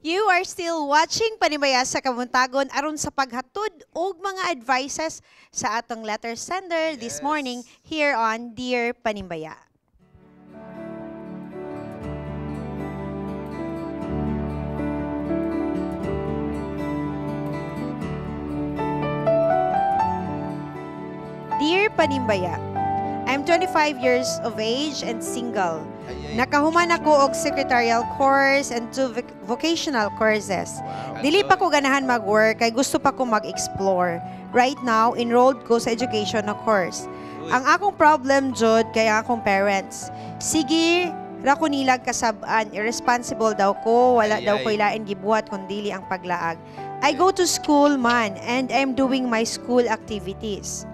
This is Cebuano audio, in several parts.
You are still watching Panimbaya sa Kabuntagon aron sa paghatod og mga advices sa atong letter sender this morning here on Dear Panimbaya. Dear Panimbaya, I'm 25 years of age and single. Ay, ay. Nakahuman ako og secretarial course and two vocational courses. Dili pa ko ganahan mag-work kay gusto pa ko mag-explore. Right now, enrolled ko sa education na course. Uy. Ang akong problem jud kay ang akong parents. Sige, ra ko nilag kasab-an, irresponsible daw ko, wala Ay, daw ay. ko ilain gibuhat kun dili ang paglaag. I go to school man and I'm doing my school activities.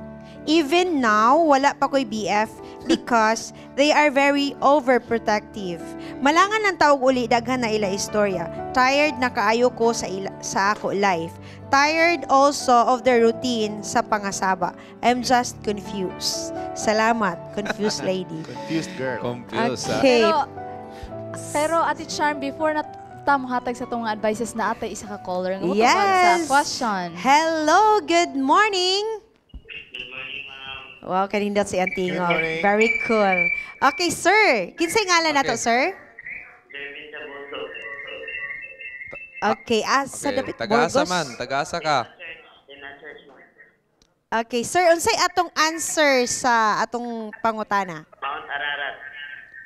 Even now, wala pa ko'y BF because they are very overprotective. Malangan ng tawag uli, daghan na ila istorya. Tired na kaayo ko sa ako life. Tired also of the routine sa pangasaba. I'm just confused. Salamat, confused lady. Confused girl. Confused, ah. Okay. Pero Ate Charm, before na ta mohatag sa itong advices na atay isa ka caller nga motubag Yes. sa question. Hello, good morning. Wow, kanindot si Antingo. Good morning. Very cool. Okay, sir. Kinsay ngalan nato, Okay. sir? Okay, sa Okay. dapit Tagaasa Burgos. man, tagaasa ka. Okay, sir, unsay atong answer sa atong pangutana? Mount Ararat.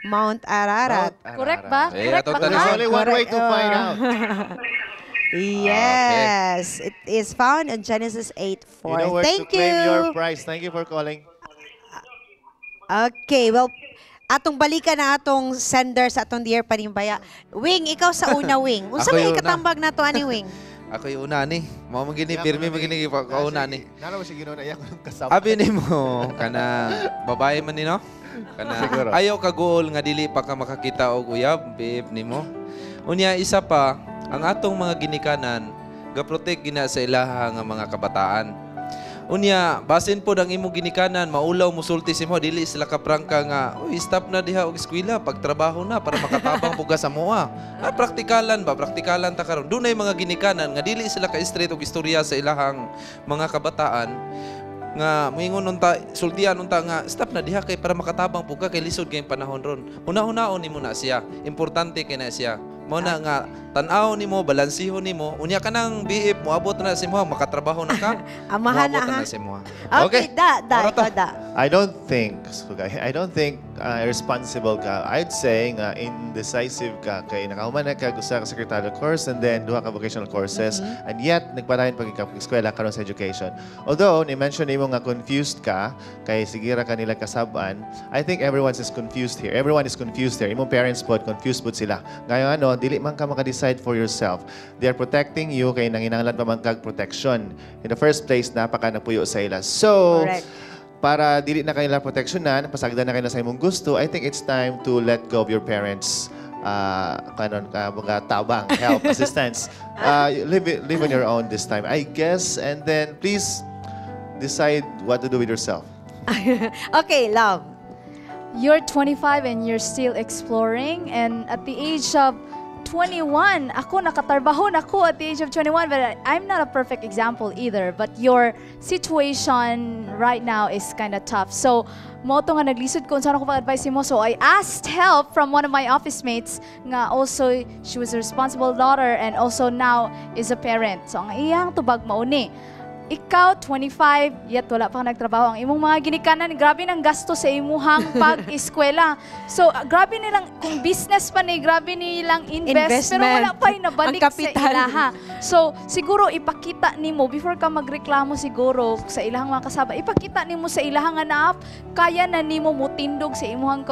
Mount Ararat. Mount Correct ba? Eh, Correct atong ba? tanong. There's ka? only one way to find out. Yes, it is found in Genesis 8:4. You know where Thank to claim you. your prize. Thank you for calling. Okay, well, atong balikan na atong sender sa atong Dear Panimbaya. Wing, ikaw sa una, Wing. Unsa Ako may yung una. ikatambag na to ani, Wing? Ako yung una ni. Mao man gini Yeah, pirmi ako man gini Ah, kauna sige. ni. Nara mo siya ginoon, ayaw ko nung kasama. Abi nimo kana babae man ni no? Kana Siguro. ayaw ka goal nga dili pa ka makakita og uyab, babe nimo. Unya isa pa, ang atong mga ginikanan ga-protect gina sa ilaha nga mga kabataan. Unya, basin pod ang imong ginikanan, maulaw musulti si mo, dili sila kaprangka nga, uy, stop na diha og eskwela, pagtrabaho na para makatabang pug ka sa moa. Ah, praktikalan ba? Praktikalan ta karon. Dunay mga ginikanan nga dili sila ka straight og istorya sa ilahang mga kabataan nga moingon unta sultian unta nga stop na diha kay para makatabang pug ka kay lisod kay panahon ron. Una-unaon nimo na siya. Importante kay na siya. Mo na nga tan-aw nimo, balansihon nimo. Unya kanang BF moabot na si mo, makatrabaho na ka. Amahan na, Moabot ha? na si mo. Okay, da, da, Mora to. ikaw da. I don't think, so, I don't think irresponsible ka. I'd say nga indecisive ka kay nakahuman na ka gusto ka secretarial course and then duha ka vocational courses and yet nagpadayon pag ka eskwela karon sa education. Although ni-mention nimo nga confused ka kay sigira ka nila kasab-an, I think everyone is confused here. Everyone is confused here. Imong parents pod confused pod sila. Ngayon ano, dili man ka maka-decide for yourself. They are protecting you kay nanginahanglan pa man kag protection. In the first place, napaka napuyo sa ila. So, Correct. para dili na kanila proteksyonan, pasagdan na kanila sa imong gusto, I think it's time to let go of your parents' kanon ka mga tabang, help, assistance. Live on your own this time, I guess. And then please decide what to do with yourself. Okay, love. You're 25 and you're still exploring. And at the age of 21, ako nakatrabaho na ako at the age of 21, but I'm not a perfect example either. But your situation right now is kind of tough. So, mo to nga naglisod ko unsa ko pag-advise mo. So, I asked help from one of my office mates nga also she was a responsible daughter and also now is a parent. So, ang iyang tubag mao ni. Ikaw, 25, yet wala pa ka nagtrabaho. Ang imong mga ginikanan, grabe ng gasto sa imuhang pag-eskwela. So, grabe nilang, kung business pa ni, grabe nilang invest, pero Investment. wala pa yung nabalik Ang sa kapital. ilaha. So, siguro ipakita nimo before ka magreklamo siguro sa ilahang mga kasaba, ipakita nimo sa ilahang nga naap, kaya na nimo mutindog sa imuhang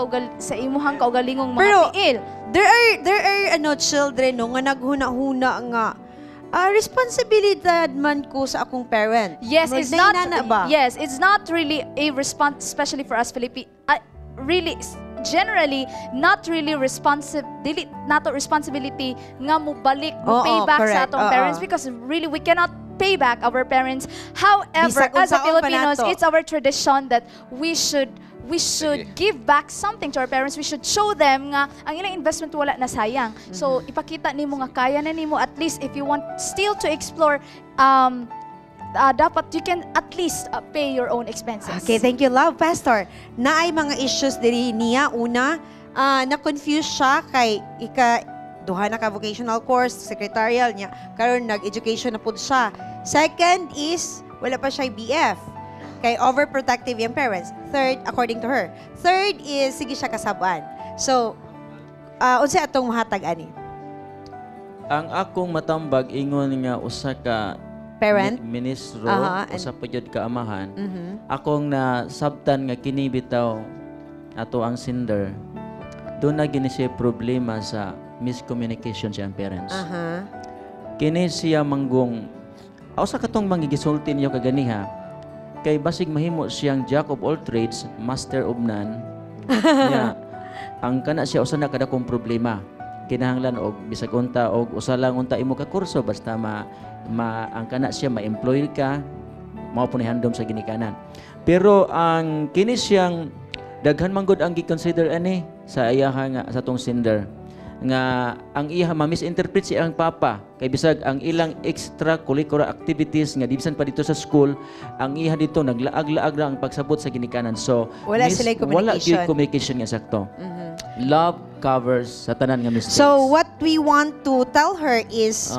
kaugalingong mga Pero, tiil. There are ano children no nga naghuna-huna nga responsibilidad man ko sa akong parent. Yes, Murag it's not nainana ba? Yes, it's not really a response, especially for us Philippine. Really, generally not really responsive, dili nato responsibility nga mo balik, mo Oo, pay back sa atong correct. Oo. parents because really we cannot pay back our parents. However, Bisag as a unsaon pa Filipinos, nato. it's our tradition that we should We should Sige. Give back something to our parents. We should show them nga ang ilang investment wala na sayang. So ipakita nimo nga kaya na nimo, at least if you want still to explore, dapat you can at least pay your own expenses. Okay, thank you, love. Pastor, naay mga issues diri niya. Una, na-confuse siya kay ika duha na ka vocational course, secretarial niya. Karon nag-education na pud siya. Second is wala pa siya BF. Kay overprotective yung parents. Third, according to her. Third is sige siya kasab-an. So, unsay atong mahatag ani? Ang akong matambag, ingon nga usa ka Parent? Ministro, usa pa jud ka amahan. Akong nasabtan nga kini bitaw ato ang sender. Doon na gini siya problema sa miscommunication siyang parents. Kini siya manggong aw sa katong mangigisulti niyo kaganiha kay basig mahimo siyang jack of all trades, master of none. Nya, ang kana siya usa na kadakong problema. Kinahanglan og bisag unta og usa lang unta imo ka kurso, basta ma ang kana siya ma-employ ka, mao po ni handom sa ginikanan. Pero ang kini siyang daghan man gud ang gi-consider ani sa iyaha nga sa tong sender nga ang iya ma-misinterpret si ang papa kay bisag ang ilang extracurricular activities nga di bisan pa dito sa school, ang iya dito naglaag-laag ra ang pagsabot sa ginikanan, so Wala sila'y wala communication. gyud communication nga sakto. Love covers sa tanan nga mistakes. So, what we want to tell her is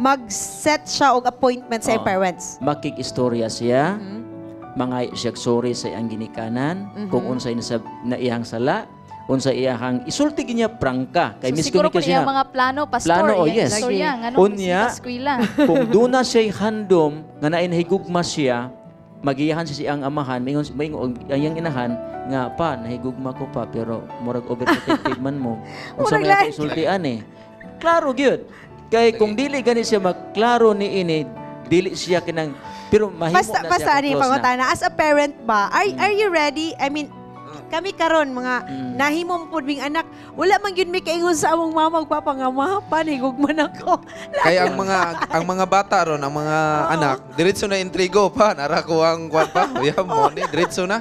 mag-set siya og appointment sa Oo. Parents. Makig-istorya siya, mga siya sorry sa iyang ginikanan, kung unsay na, na iyang sala, unsa iyahang isulti niya prangka kay So, siguro kung miscommunication iyang na. mga plano, pastor, Plano, oh, iyang yes. istorya, nga nung Unya, sa eskwela. Kung doon na siya'y handom nga nainahigugma siya, magiyahan siya siyang amahan, maingon maingon ang iyang inahan nga, "Pa, nahigugma ko pa, pero murag overprotective man mo. Unsa Murag may ako lain. isultian eh." Klaro gyud. Kay kung dili gani siya magklaro ni ini, dili siya kinang pero mahimo Basta, na basta siya ani kung close na. pangutana. As a parent ba, are you ready? I mean, kami karon mga nahimo mo pud ming anak, wala man gyud mi kaingon sa among mama ug papa nga, "Ma, pa, nahigugma nako." Kaya ang mga bata ron, ang mga anak, diretso na intrigo pa. Nara ko ang kwan pa. Uyab mo ni diretso na.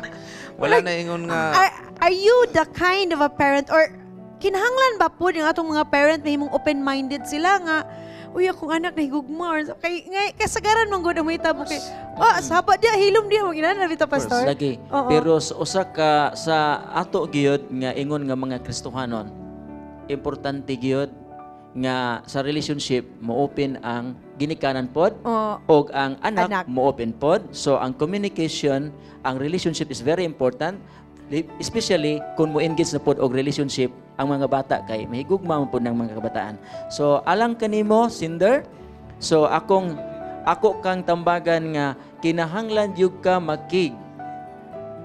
Wala na ingon nga Are you the kind of a parent or kinahanglan ba po yung atong mga parent mahimong open-minded sila nga, "Uy, akong anak nahigugma," or kay ngay kasagaran man gud ang mahitabo kay, "Ah, saba dia, hilom dia," mo ginana bitaw, Pastor? Lagi. Pero sa usa ka sa ato gyud nga ingon nga mga Kristohanon, importante gyud nga sa relationship mo open ang ginikanan pod og ang anak, Anak. mo open pod. So ang communication, ang relationship is very important, especially kung mo engage na pod og relationship ang mga bata kay mahigugma man pod ng mga kabataan. So alang kanimo, sender, so akong ako kang tambagan nga kinahanglan jud ka makig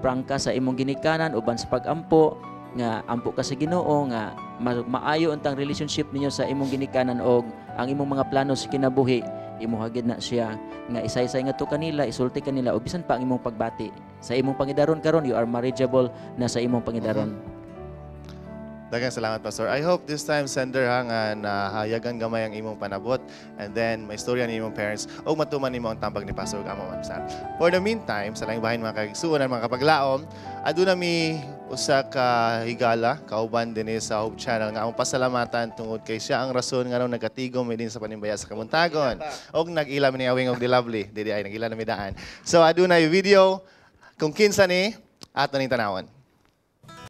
prangka sa imong ginikanan uban sa pagampo nga ampo ka sa Ginoo nga maayo untang relationship ninyo sa imong ginikanan og ang imong mga plano sa kinabuhi, imo hagid na siya nga isaysay nga to kanila, isulti kanila o bisan pa ang imong pagbati sa imong pangidaron. Karon you are marriageable na sa imong pangidaron. Daghang salamat, Pastor. I hope this time, sender ha, nga nahayagan gamay ang imong panabot and then may istorya ni imong parents o matuman nimo ang tambag ni Pastor ug amo man sa. For the meantime, sa laing bahin, mga kaigsuonan, mga kapaglaom, aduna mi usa ka higala kauban dinhi sa Hope Channel nga among pasalamatan tungod kay siya ang rason nganong nagkatigom mi din sa panimbaya sa Kamuntagon. Og nag-ila mi ni Awing og di Lovely, dili ay nag-ila na mi daan. So aduna video kung kinsa ni ato ning tanawon.